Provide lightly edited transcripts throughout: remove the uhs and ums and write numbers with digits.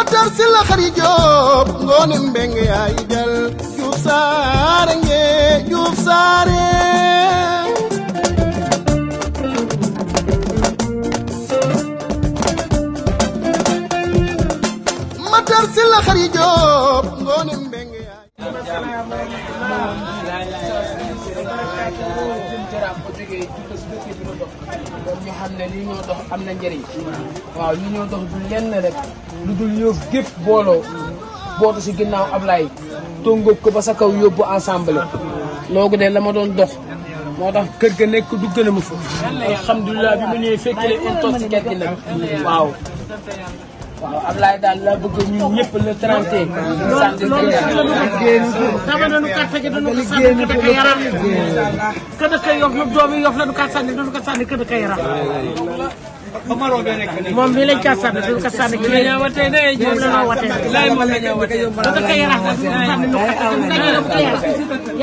Matar Sylla Khary Diop Ngoné Mbengue yaay jël Diouf Saare nge Diouf Saare Matar Sylla Khary Diop Ngoné Mbengue yaay ñu xam ne lii ñoo dox am na njëriñ waaw lii ñoo dox du lenn rek lu dul Yoff gépp booloo bootu si ginnaaw Ablaye tóngóob ko ba sa kaw yóbbu ensemble loogu de la ma doon dox moo tax kër ga nekk du gën a ma fa alhamdulilah bi ma ñëwee fekk leen une tonne si kër gi nag waaw waaw Ablaye daal la bëgg ñun ñëpp le 31 dama doon carte gi dañu ko sànni ka dëkk yaram ka dëkk Yoff nag doomi Yoff la du ka sànni dañu ko sànni ka dëkk yaram moom bii lañ ka sànni dañu ko sànni ki la watee de moom la noo watee lay moom la ñoo watee ka dëkk yaram dañu ko sànni ñu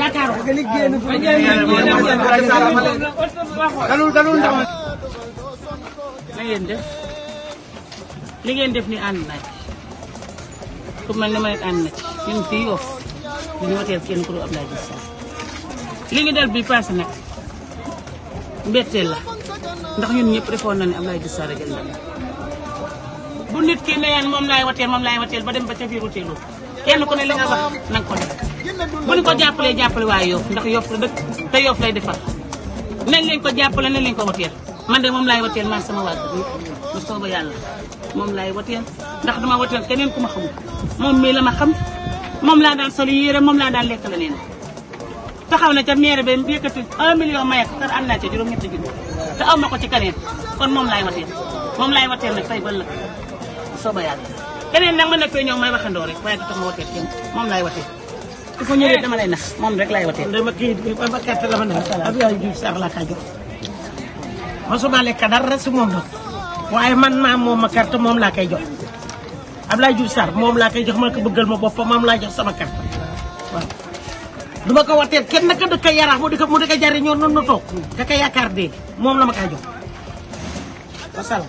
yaakaar ko dalul ndaw la ngeen def li ngeen def ni ànd naa ci ku mel ne ma ne ànd na ci ñun fii Yoff ñu woteel kenn ku dul Abdoulaye Diouf Sarr li ngi dal bi passé nag mbetteel la ndax ñun ñëpp defoon na ne Abdoulaye Diouf Sarr jël ndam bu nit ki ne yaan moom laay wateel ba dem ba ca biir woteelu kenn ku ne li nga wax na nga ko def bu ñu ko jàppalee jàppale waa Yoff ndax Yoff la dëkk te Yoff lay defar nañ leen ko jàppale nañ leen ko woteel man de moom laay wateel man sama waa kër bu soobee yàlla moom laay wateel ndax dama wateel keneen ku ma xamul moom mii la ma xam moom laa daan soli yére moom laa daan lekk la neen taxaw na ca maire ba yëkkati 1 million maye ko kër am naa ca juróom-ñetti junni te aw ma ko ci keneen kon moom laay wateel nag tey ba la sooba yàlla keneen nag mën na fee ñëw may waxandoo rek waaye du tax ma wateel kenn moom laay wateel ku fa ñëwee dama lay nax moom rek laay wateel dama kii ba carte la ma ne Abdoulaye Diouf Sarr laa kaa jox mosuma lekk dara si moom nag waaye man maa moom ma carte moom laa koy jox Abdoulaye Diouf Sarr moom laa koy jox ma ko bëggal ma boppam moom laa jox sama carte waaw. du ma ko wateel kenn naka dëkk yaraax mu di ko jariñoo noonu toog da ko yaakaar dee moom la ma koy jox wasalaam.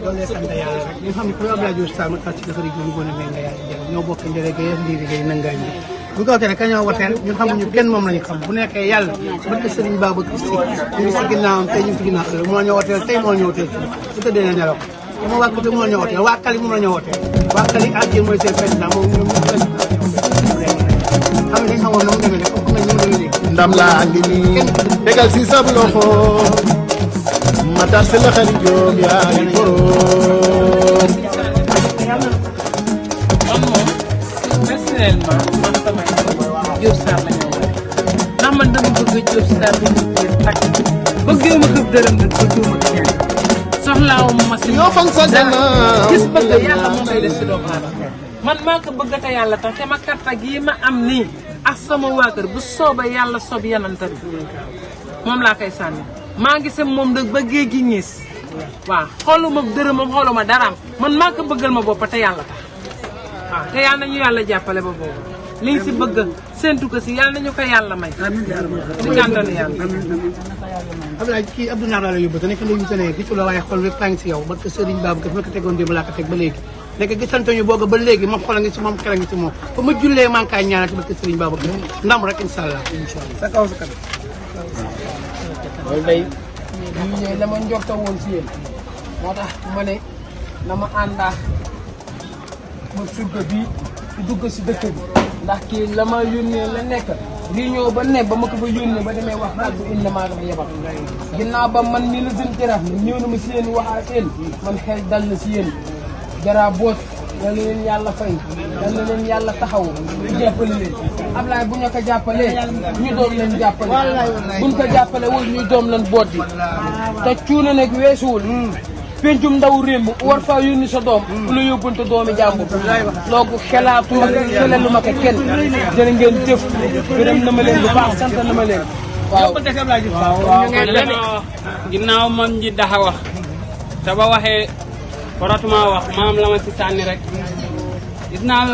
loolu lay sant yàlla rek ñu xam ne ku Abdoulaye Diouf Sarr Matar Sylla Khary Diop Ngoné Mbengue yaay jël ñoo bokk njëriñ ga yëf ndiiri gay nangaay bi bu ko watee ka ñoo wateel ñun xamuñu kenn moom lañu xam bu nekkee yàlla barke Serigne Babacar Sy ñu ngi si ginnaawam tey ñu ngi si ginnaaw moo ñoo wateel tey moo ñoo wateel su tëddee na nelaw ma waa côté moo ñoo wateel waa Kali moom la ñoo wateel waa Kali Adji mooy seen président moom ñoom ñu président xam ne xamoon na mu demee rek comme ñu mu demee léegi ndam laa ngi nii tegal si sab loxo Matar Sylla Khary Diop yaay borom man moom personnellement man sama Diouf Sarr la ñoo war ndax man dama bëgg Diouf Sarr bi ñu koy takk bëggee ma ko dërëm nag bëggee ma ko ñaan soxlaawu ma si yoo fan sa gannaaw gis bëgg yàlla moom lay def si doomu aadama man maa ko bëgg te yàlla tax te ma karta gii ma am nii ak sama waa kër bu sooba yàlla soob yananta bi moom laa koy sànni maa ngi sem moom nag ba géej gi ñiis waaw xooluma dërëmam xooluma daraam man maa ko bëggal ma bopp te yàlla tax waaw te yàlla nañu yàlla jàppale ba boobu li nga si bëgg séntu ko si yàlla nañu ko yàlla may si kàntanu yàlla Abdoulaye kii Abdou Naar la yóbbu te nekk léegi te ne gisu la waaye xol wépp ngi si yow parce que Serigne Babacar ma ko tegoon démb laa ko teg ba léegi nekk gisante ñu booga ba léegi moom xol a ngi si moom xel a ngi si moom fa ma jullee maa ngi kaay ñaanal ci barke Serigne Babacar ndam rek incha allah sa kaw sa kanam loolu day lii la ma njorta woon si yéen moo tax ma ne na ma àndaa ma surga bii su dugg si dëkk bi ndax kii la ma yónnee la nekk lii ñëw ba ne ba ma ko fa yónnee ba demee wax daal bu indi maa dafa yebal ginnaaw ba man mii la seen jaraaf ñëw na ma si yéen waxaa seen man xel dal na si yéen jaraa boot yal na leen yàlla fay yal na leen yàlla taxaw jàppale leen Ablaye bu ñu ko jàppalee ñu doom leen jàppale buñ ko jàppale wul ñu doom leen boot bi te cuuna nag weesuwul pencum ndaw rémb war faa yónni sa doom ku la yóbbante doomi jàmbur loogu xelaatu ma xelelu ma ko kenn jërë ngeen jëf gërëm na ma leen bu baax sant na ma leen waaw ginnaaw moom ji daxa wax te ba waxee waratuma wax maam la ma si sànni rek gis naa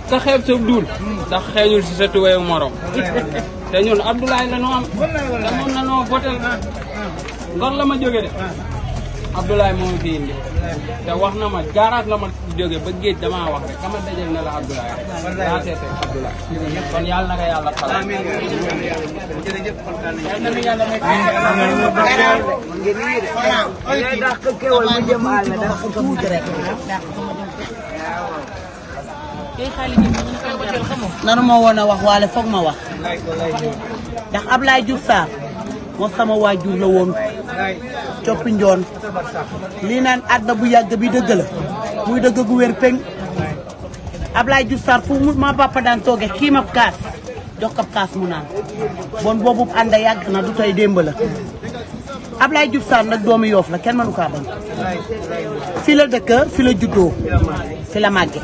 ka xeeb sa duul ndax xeeñul si sa tuweewu morom te ñun Abdoulaye la noo am te moom la noo votel Ngor la ma jóge de Abdoulaye moo fi indi te wax na ma jaaraat la ma jóge ba géej damaa wax rek kama dajal na la Abdoulaye rek daa seete Abdoulaye kon yàlla na nga yàlla xalaat amiin jërëjëf kontaan nañu yàlla na yàlla may nanu ma woon a wax waale foog ma wax ndax Ablaye Diouf Sarr moo sama waajur la woon coppi njoon lii naan àdduna bu yàgg bi dëgg la muy dëgg gu wér peng Ablaye Diouf Sarr fu mu ma papa daan tooge kii ma kaas jox ko kaas mu naan bon boobu ànd yàgg na du tey démb la Ablaye Diouf Sarr nag doomu Yoof la kenn mënu kaa bañ fi la dëkk fi la juddoo fi la màgge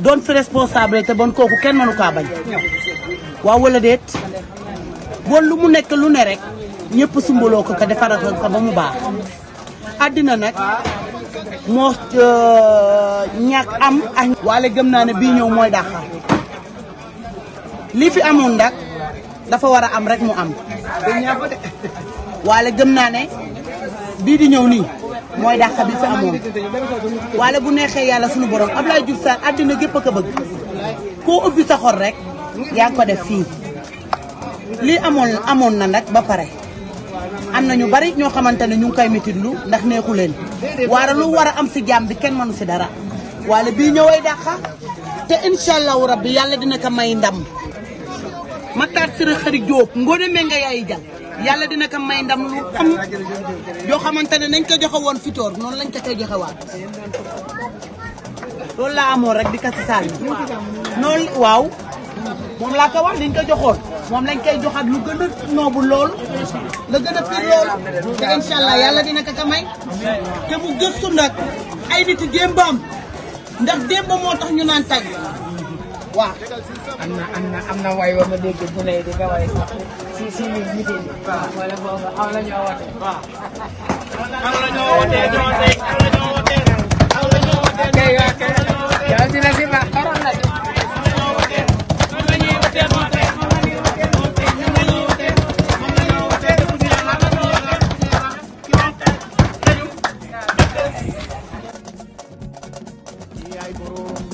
doon fi responsabilité bon kooku kenn mënu kaa bañ waaw wala déet bon lu mu nekk lu ne rek ñëpp sumbaloo ko defaral ko ba mu baax àddina nag moo ñàkk am ak waale gëm naa ne bii ñëw mooy dàqal lii fi amoon nag dafa war a am rek mu am waale gëm naa ne bii di ñëw nii mooy dàq bi fi amoon waale bu neexee yàlla suñu borom Ablaye Diouf Sarr àddina gépp a ko bëgg koo ubbi sa xol rek yaa ngi ko def fii lii amoon na nag ba pare am na ñu bari ñoo xamante ne ñu ngi koy métitlu ndax neexu leen waara lu war a am si jaam bi kenn mënu si dara waale bii ñëway dàqa te incha allahu rabbi yàlla dina ko may ndam Matar Sira Xari Jóob Ngoné Mbengue yaay jal yàlla dina ko may ndam lu am yoo xamante ne nañ ko joxe woon fitoor noonu lañ ko koy joxe waat loolu laa amoon rek di ko si saal noonu waaw moom laa ko wax liñ ko joxoon moom lañ koy joxaat lu gën a noobu loolu la gën a pire loolu te incha allah yàlla dina ko ko may te mu gëstu nag ay nit démbam ndax démb moo tax ñu naan tag waaw am na way wa ma dégg bu ne di ko way sax si meeting wala boobu aw la ñoo wote yow dina fi baax xaroon na de yaay borom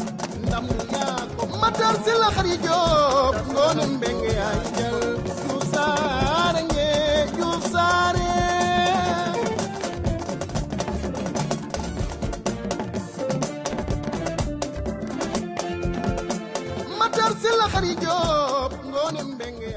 ndam yaa ko Matar Sylla Khary Diop Ngoné Mbengue yaay jël Diouf Sarr nge Diouf Sarr Matar Sylla Khary Diop Ngoné Mbengue